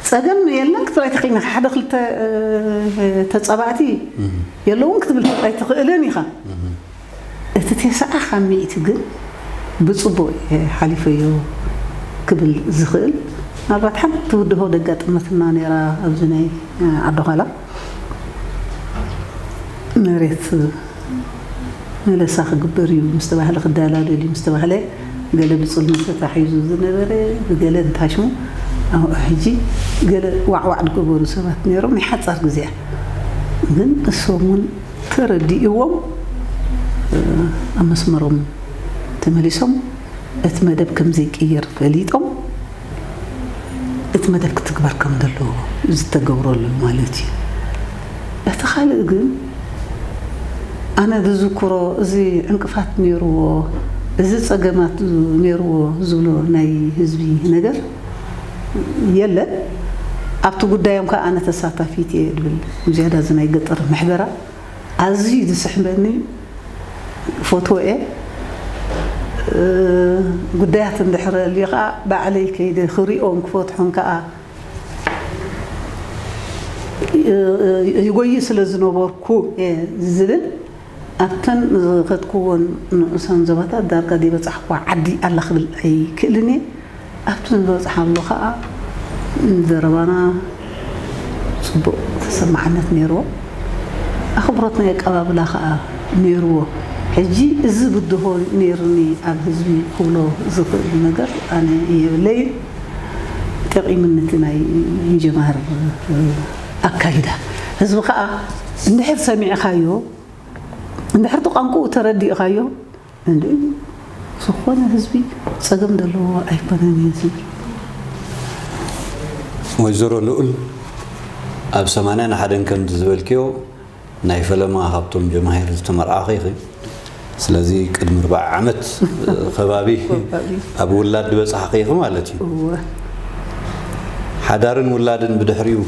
ጸገም የለን ክትብል ኣይትኽእልን ኢኻ። ሓደ ክልተ፣ እ፣ ተጻባእቲ የለውን ክትብል ኣይትኽእልን ኢኻ። እቲ ተስዓ ካብ ሚእቲ ግን ብጽቡቕ እየ ሓሊፈዮ ክብል ዝኽእል፣ ምናልባት ሓንቲ ውድሆ ደጋጥመትና ነይራ ኣብዚ ናይ፣ እ፣ ዓዲ ዃላ። መሬት መለሳ ክግበር እዩ ምስ ተባህለ፣ ክደላደል እዩ ምስ ተባህለ፣ ገለ ብጽልምት ተታሒዙ ዝነበረ፣ ብገለ እንታሽሙ ኣብኡ ሕጂ ገለ ዋዕዋዕ ዝገበሩ ሰባት ነይሮም፣ ናይ ሓጻር ግዜ እያ። ግን እሶም እውን ተረዲእዎም፣ እ፣ ኣብ መስመሮም ተመሊሶም፣ እቲ መደብ ከም ዘይቅየር ፈሊጦም፣ እቲ መደብ ክትግበር ከም ዘለዎ ዝተገብረሉ ማለት እዩ። እቲ ካልእ ግን ኣነ ዝዝክሮ፣ እዚ ዕንቅፋት ነይርዎ፣ እዚ ጸገማት ነይርዎ ዝብሎ ናይ ህዝቢ ነገር የለን። ኣብቲ ጉዳዮም ከኣ ኣነ ተሳታፊት እየ ዝብል፣ ብዝያዳ እዚ ናይ ገጠር ምሕደራ ኣዝዩ ዝስሕበኒ፣ ክፈትዎ እየ። እ፣ ጉዳያት እንድሕር ኣልዩ ከኣ ባዕለይ ከይደ ክሪኦን ክፈትሖን ከኣ፣ እ፣ ይጎይ ስለ ዝነበርኩ እየ ዝብል። ኣብተን ዝኸድክወን ንኡሳን ዞባታት ዳርጋ ዘይበጻሕክዋ ዓዲ ኣላ ክብል ኣይክእልን እየ። ኣብቲ ዝበጽሓሉ ኸኣ ዘረባና ጽቡቕ ተሰማዕነት ነይርዎ። ኣኽብሮት ናይ ኣቀባብላ ኸኣ ነይርዎ። ሕጂ እዚ ብድሆ ነይሩኒ ኣብ ህዝቢ ክብሎ ዝኽእል ነገር ኣነ የብለይን። ጠቒሙኒ እቲ ናይ እንጀማር ኣካይዳ። ህዝቢ ኸኣ እንድሕር ሰሚዕኻዮ፣ እንድሕር እቲ ቋንቋኡ ተረዲእኻዮ፣ እንዲ ዝኾነ ህዝቢ ጸገም ዘለዎ ኣይኮነን እዩ ዝብል። ወይዘሮ ልኡል፣ ኣብ ሰማንያን ሓደን ከምዚ ዝበልክዮ ናይ ፈለማ ካብቶም ጀማሂር ዝተመርዓኺ ኢኺ። ስለዚ ቅድሚ ኣርብዓ ዓመት ከባቢ ኣብ ውላድ ዝበጻሕኺ ኢኺ ማለት እዩ። እወ። ሓዳርን ውላድን ብድሕሪኡ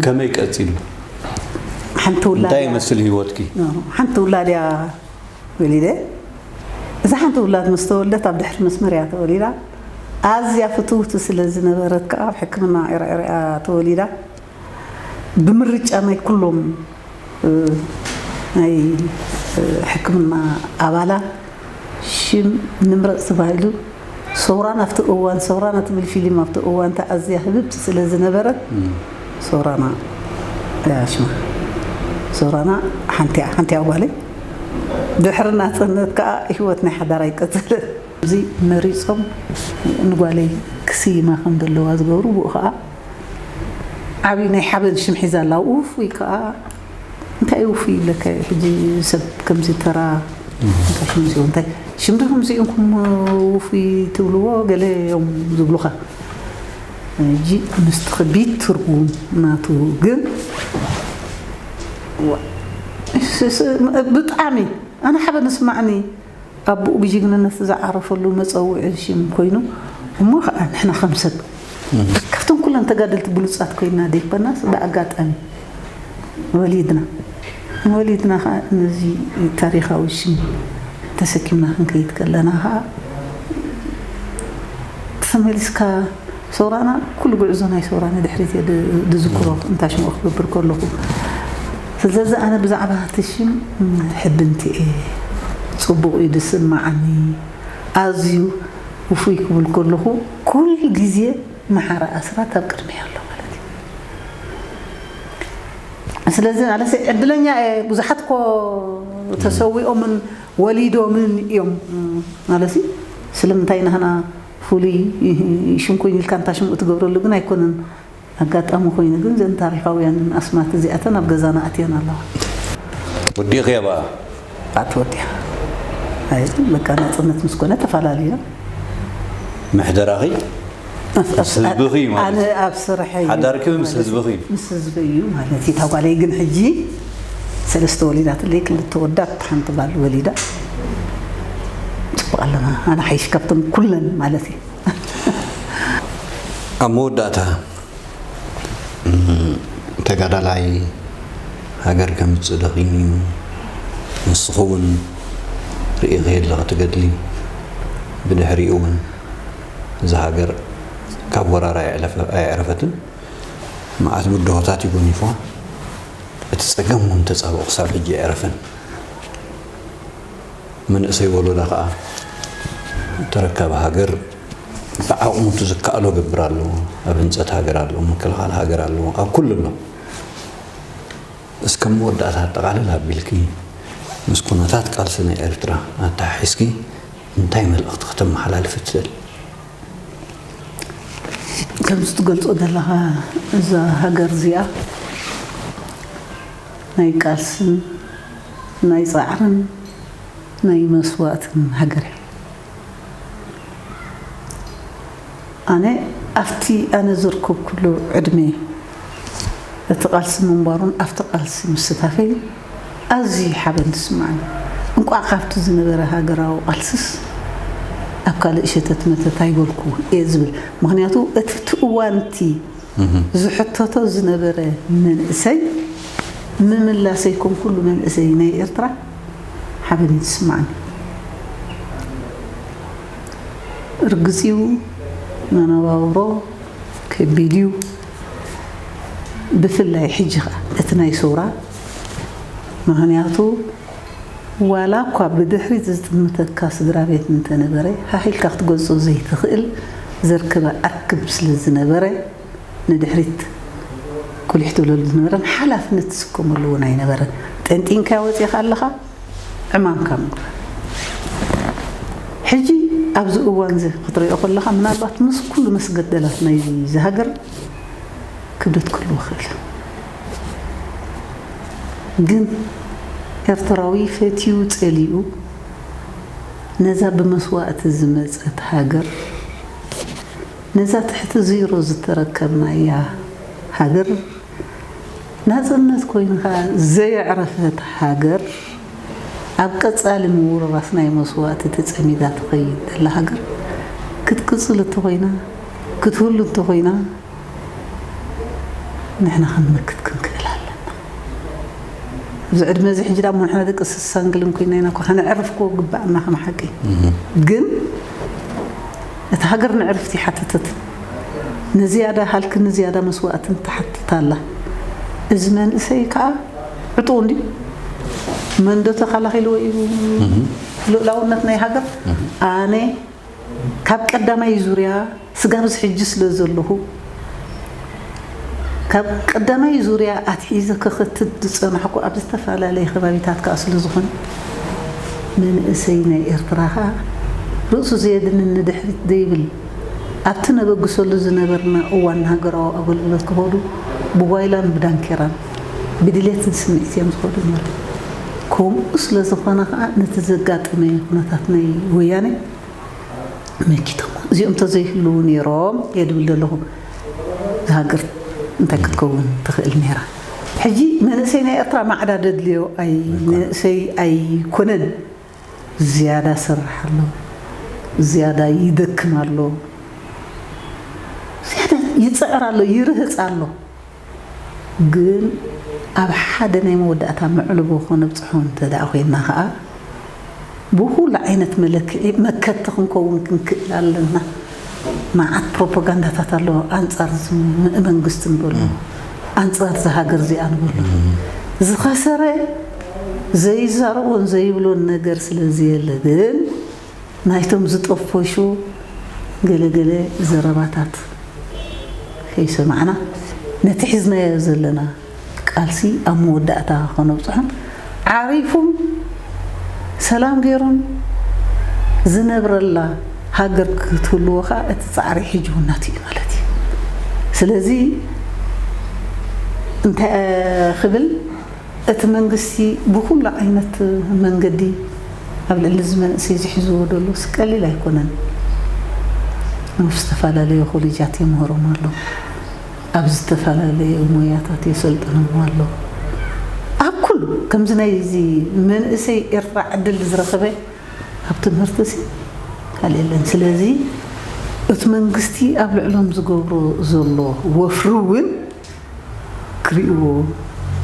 ከመይ ቀጺሉ? ሓንቲ ውላድ እንታይ እያ። ይመስል ህይወትኪ? ሓንቲ ውላድ እያ ወሊደ። እዛ ሓንቲ ውላድ ምስ ተወልደት ኣብ ድሕሪ መስመር እያ ተወሊዳ። ኣዝያ ፍትውቲ ስለ ዝነበረት ከኣ ኣብ ሕክምና ዒራዒራ እያ ተወሊዳ። ብምርጫ ናይ ኩሎም፣ እ፣ ናይ፣ እ፣ ሕክምና ኣባላት ሽም ንምረጽ ተባሂሉ፣ ሰውራና ኣብቲ እዋን፣ ሰውራና ትብል ፊልም ኣብቲ እዋን እታ ኣዝያ ህብብቲ ስለ ዝነበረት፣ ሰውራና እያ ሽማ። ሰውራና ሓንቲ እያ፣ ሓንቲ እያ ጓለይ። ድሕሪ ናጽነት ከኣ ህይወት ናይ ሓዳር ኣይቀጸለን። እዚ መሪጾም ንጓለይ ክስይማ ከም ዘለዋ ዝገብሩ፣ ብኡ ከኣ ዓቢ ናይ ሓበን ሽም ሒዛ ኣላ። ውፉይ ከኣ እንታይ ውፉይ ይብለካ እዩ? ሕጂ ሰብ ከምዚ ተራ እንታይ ሽም እዚ እንታይ ሽም ዶ ከምዚ ኢንኩም ውፉይ ትብልዎ? ገለ እዮም ዝብሉኻ። ሕጂ ምስቲ ከቢድ ትርጉም ናቱ ግን ዋ፣ ስ-፣ ስ-፣ ብጣዕሚ ኣነ ሓበን ዝስማዕኒ ኣቦኡ ብጅግንነት ዝዓረፈሉ መጸውዒ ሽም ኮይኑ፣ እሞ ኸዓ ንሕና ከም ሰብ ካብቶም ኩለን ተጋደልቲ ብሉጻት ኮይንና ዘይኮናስ ብኣጋጣሚ ወሊድና ወሊድና ከዓ ነዚ ታሪኻዊ ሽም ተሰኪምና ክንከይድ ከለና ከዓ ተመሊስካ ሰውራና ኩሉ ጉዕዞ ናይ ሰውራ ንድሕሪት እየ ድ- ድዝክሮ እንታሽምኦ ክገብር ከለኹ። ስለዚ ኣነ ብዛዕባ እቲ ሽም ሕብንቲ እየ፣ ፅቡቕ እዩ ድስማዓኒ፣ ኣዝዩ ውፉይ ክብል ከለኹ ኩል ግዜ መሓራ ኣስራት ኣብ ቅድሚ ኣሎ ማለት እዩ። ስለዚ ማለት ዕድለኛ እየ። ብዙሓት ኮ ተሰዊኦምን ወሊዶምን እዮም ማለት እዩ። ስለምንታይ ናህና ፍሉይ ሽም ኮይኑ ኢልካ እንታ ሽም እትገብረሉ ግን ኣይኮነን። ኣጋጣሚ ኮይኑ ግን ዘን ታሪኻውያን ኣስማት እዚኣተን ኣብ ገዛና ኣትየን ኣለዋ። ወዲእኽያ በኣ ኣትወዲያ ኣይ በቃ ናፅነት ምስ ኮነ ተፈላለዩ። ምሕደራኺ ምስ ህዝብኺ እዩ ማለት ኣነ እዩ። ኣብ ስርሐይ ሓዳርኪ እውን ምስ ህዝብኺ እዩ። ምስ ህዝቢ እዩ ማለት እዩ። እታ ጓለይ ግን ሕጂ ሰለስተ ወሊዳትለይ፣ ክልተ ወዳት ሓንቲ ጓል ወሊዳ። ፅቡቅ ኣለና። ኣነ ሓይሽ ካብቶም ኩለን ማለት እዩ። ኣብ መወዳእታ እም፣ ተጋዳላይ ሃገር ከምፅእ ደኺሙ እዩ። ንስኺ እውን ርኢኺ ኣለኺ ትገድሊ። ብድሕሪኡ እውን እዛ ሃገር ካብ ወራር ኣየዕለፈ- ኣየዕረፈትን። መዓት ብድሆታት እዩ ጎኒፍዋ። እቲ ፀገም እውን ተፃብኦ ክሳብ ሕጂ ኣየዕረፈን። መንእሰይ ወለዳ ከዓ ተረካቢ ሃገር ብዓቕሙ እቲ ዝከኣሎ ገብር ኣሎ። ኣብ ህንፀት ሃገር ኣሎ፣ ምክልኻል ሃገር ኣሎ፣ ኣብ ኩሉ ኣሎ። እስከ መወዳእታ ኣጠቓልል ኣቢልኪ ምስ ኩነታት ቃልሲ ናይ ኤርትራ ኣተሓሒዝኪ እንታይ መልእኽቲ ከተመሓላልፊ ትደሊ? ከምዚ ትገልጾ ዘለኻ እዛ ሃገር እዚኣ ናይ ቃልስን ናይ ጻዕርን ናይ መስዋእትን ሃገር እያ። ኣነ ኣብቲ ኣነ ዘርከብኩሉ ዕድመ እቲ ቃልሲ ምንባሩን ኣብቲ ቃልሲ ምስታፈይ ኣዝዩ ሓበን ዝስምዓኒ። እንቋዕ ካብቲ ዝነበረ ሃገራዊ ቃልስስ ኣብ ካልእ ሸተት መተት ኣይበልኩ እየ ዝብል። ምኽንያቱ እቲ እቲ እዋንቲ ዝሕተቶ ዝነበረ መንእሰይ ምምላስ ኣይኮንኩሉ መንእሰይ ናይ ኤርትራ ሓበን እዩ ዝስምዓኒ። ርግጽ እዩ መነባብሮ ከቢድ እዩ። ብፍላይ ሕጂ ኸኣ እቲ ናይ ሰውራ ምኽንያቱ ዋላ እኳ ብድሕሪት ዝጥምተካ ስድራ ቤት እንተነበረ ሃሂልካ ክትገልጾ ዘይትኽእል ዘርከበ ኣክብ ስለ ዝነበረ ንድሕሪት ኩሊሕ ትብለሉ ዝነበረን ሓላፍነት ትስከመሉ እውን ኣይነበረን። ጠንጢንካያ ወፂእኻ ኣለኻ ዕማምካ ምግባር። ሕጂ ኣብዚ እዋን እዚ ክትሪኦ ከለኻ ምናልባት ምስ ኩሉ መስገደላት ናይዚ ሃገር ክብደት ክህልዎ ይኽእል ግን ኤርትራዊ ፈትዩ ፀሊኡ ነዛ ብመስዋእቲ ዝመፀት ሃገር ነዛ ትሕቲ ዜሮ ዝተረከብናያ ሃገር ናጽነት ኮይኑ ከኣ ዘየዕረፈት ሃገር ኣብ ቀጻሊ ምውርራስ ናይ መስዋእቲ ተጸሚዳ ትኸይድ ዘላ ሃገር ክትቅጽል እንተኾይና ክትህሉ እንተኾይና ንሕና ክንምክት ክንክእል ኣለና። ኣብዚ ዕድመ እዚ ሕጂ ዳሞ ንሕና ደቂ ስሳን ገለን ኮይና ኢና እኮ ከነዕርፍ እኮ ግባእና ከም ሓቂ። ግን እታ ሃገር ንዕርፍቲ ሓተተት። ንዝያዳ ሃልክን ንዝያዳ መስዋእትን ትሓትት ኣላ። እዚ መንእሰይ ከዓ ዕጡቕ እንድዩ። መን ዶ ተኸላኺልዎ እዩ ልኡላውነት ናይ ሃገር? ኣነ ካብ ቀዳማይ ዙርያ ስጋብ እዚ ሕጂ ስለ ዘለኹ ካብ ቀዳማይ ዙርያ ኣትሒዘ ክኽትት ዝጸናሕኩ ኣብ ዝተፈላለየ ከባቢታት ከኣ ስለ ዝኾነ መንእሰይ ናይ ኤርትራ ከኣ ርእሱ ዘየድንን ንድሕሪት ዘይብል ኣብቲ ነበግሰሉ ዝነበርና እዋን ንሃገራዊ ኣገልግሎት ክኸዱ ብጓይላን ብዳንኬራን ብድሌትን ስምዒት እዮም ዝኸዱ ነይሮም። ከምኡ ስለ ዝኾነ ከኣ ነቲ ዘጋጠመ ኩነታት ናይ ወያነ መኪቶም እዚኦም ተዘይህልዉ ነይሮም እየ ድብል ዘለኹ እዛ ሃገር እንታይ ክትከውን ትኽእል ነይራ። ሕጂ መንእሰይ ናይ ኤርትራ ማዕዳ ደድልዮ ኣይ መንእሰይ ኣይኮነን። ዝያዳ ሰርሕ ኣሎ፣ ዝያዳ ይደክም ኣሎ፣ ዝያዳ ይፅዕር ኣሎ፣ ይርህፅ ኣሎ። ግን ኣብ ሓደ ናይ መወዳእታ መዕልቦ ከነብፅሖ እንተ ደኣ ኮይንና ኸኣ፣ ብኹሉ ዓይነት መለክዒ መከቲ ክንከውን ክንክእል ኣለና። መዓት ፕሮፓጋንዳታት ኣለዎ፣ ኣንጻር እዚ ም-፣ መንግስቲ ንበሎ፣ ኣንጻር እዚ ሃገር እዚኣ ንበሎ። ዝኸሰረ ዘይዛረቦን ዘይብሎን ነገር ስለ ዘየለ ግን፣ ናይቶም ዝጠፈሹ ገለ ገለ ዘረባታት ከይሰማዕና፣ ነቲ ሒዝናዮ ዘለና ቃልሲ ኣብ መወዳእታ ከነብጽሖን፣ ዓሪፉን ሰላም ገይሩን ዝነብረላ ሃገር ክትህልዎ ከኣ እቲ ጻዕሪ ሕጂ እውን ናቱ እዩ ማለት እዩ። ስለዚ እንታይ ክብል፣ እቲ መንግስቲ ብኹሉ ዓይነት መንገዲ ኣብ ልዕሊ እዚ መንእሰይ ዝሕዝዎ ደሎ ቀሊል ኣይኮነን። ኣብ ዝተፈላለዩ ኮሌጃት የምህሮም ኣሎ፣ ኣብ ዝተፈላለየ ሞያታት የሰልጥኖም ኣሎ። ኣብ ኩሉ ከምዚ ናይዚ መንእሰይ ኤርትራ ዕድል ዝረኸበ ኣብ ትምህርቲ ሲ ካልእ የለን። ስለዚ እቲ መንግስቲ ኣብ ልዕሎም ዝገብሮ ዘሎ ወፍሪ እውን ክርእይዎ፣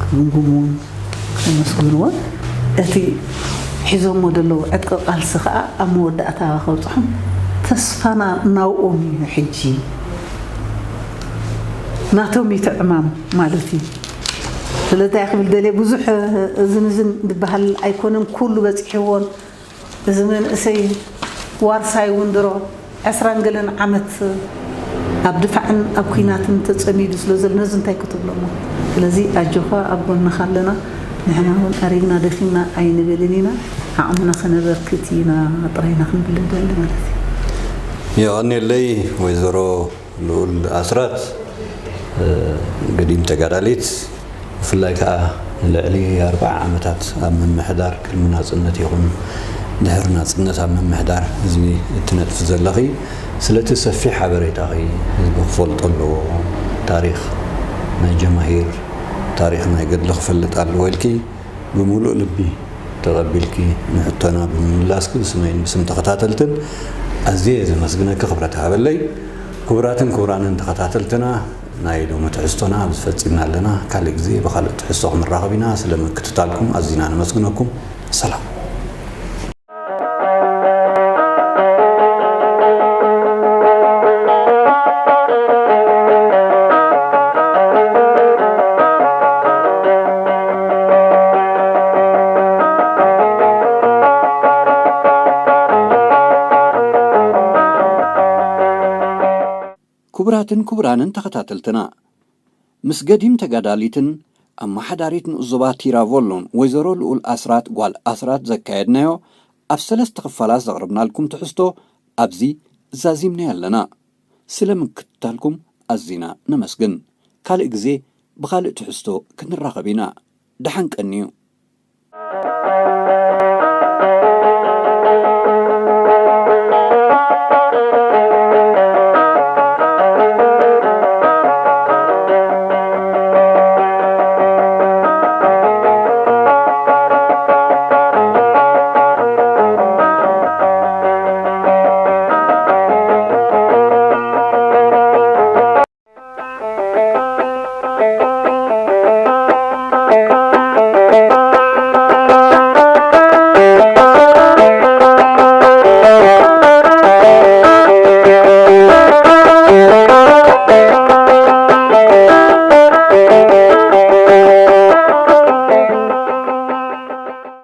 ክግምግምዎን ከመስግንዎን፣ እቲ ሒዞሞ ዘለዉ ዕጥቂ ቃልሲ ከኣ ኣብ መወዳእታ ከብጽሖም ተስፋና ናብኦም እዩ። ሕጂ ናቶም እዩ እቲ ዕማም ማለት እዩ። ስለዚ እንታይ ክብል ደልየ፣ ብዙሕ እዝን እዝን ዝበሃል ኣይኮነን፣ ኩሉ በጺሕዎን፣ እዚ መንእሰይ ዋርሳይ እውን ድሮ ዕስራን ገለን ዓመት ኣብ ድፋዕን ኣብ ኲናትን ተጸሚዱ ስለ ዘሎ፣ ነዚ እንታይ ክትብሎ እሞ? ስለዚ ኣጆኻ፣ ኣብ ጎንኻ ኣለና። ንሕና እውን ኣሪግና ደኺምና ኣይንብልን ኢና፣ ዓቕምና ከነበርክት ኢና ጥራይ ኢና ክንብል ንደሊ ማለት እዩ። የቐንየለይ ወይዘሮ ልኡል ኣስራት፣ እ፣ ገዲም ተጋዳሊት፣ ብፍላይ ከኣ ንልዕሊ ኣርብዓ ዓመታት ኣብ ምምሕዳር፣ ቅድሚ ናጽነት ይኹን ድሕሪ ናጽነት ኣብ ምምሕዳር ህዝቢ እትነጥፊ ዘለኺ፣ ስለቲ ሰፊሕ ሓበሬታኺ፣ ህዝቢ ክፈልጦ ኣለዎ፣ ታሪኽ ናይ ጀማሂር፣ ታሪኽ ናይ ገድሊ ክፈልጥ ኣለዎ ኢልኪ ብምሉእ ልቢ ተቐቢልኪ ንሕቶና ብምምላስኪ ብስመይን ብስም ተኸታተልትን ኣዝየ እየ ዘመስግነኪ። ክብረት ሃበለይ። ክቡራትን ክቡራንን ተኸታተልትና፣ ናይ ሎሚ ትሕዝቶና ኣብዚ ፈጺምና ኣለና። ካልእ ግዜ ብኻልእ ትሕዝቶ ክንራኸብ ኢና። ስለ ምክትታልኩም ኣዚና ነመስግነኩም። ሰላም። ክቡራትን ክቡራንን ተኸታተልትና፣ ምስ ገዲም ተጋዳሊትን ኣመሓዳሪት ንኡስ ዞባ ቲራቮሎን ወይዘሮ ልኡል ኣስራት ጓል ኣስራት ዘካየድናዮ ኣብ ሰለስተ ክፋላት ዘቕረብናልኩም ትሕዝቶ ኣብዚ ዛዚምናዮ ኣለና። ስለ ምክትታልኩም ኣዚና ነመስግን። ካልእ ግዜ ብኻልእ ትሕዝቶ ክንራኸብ ኢና። ደሓን ቀንዩ።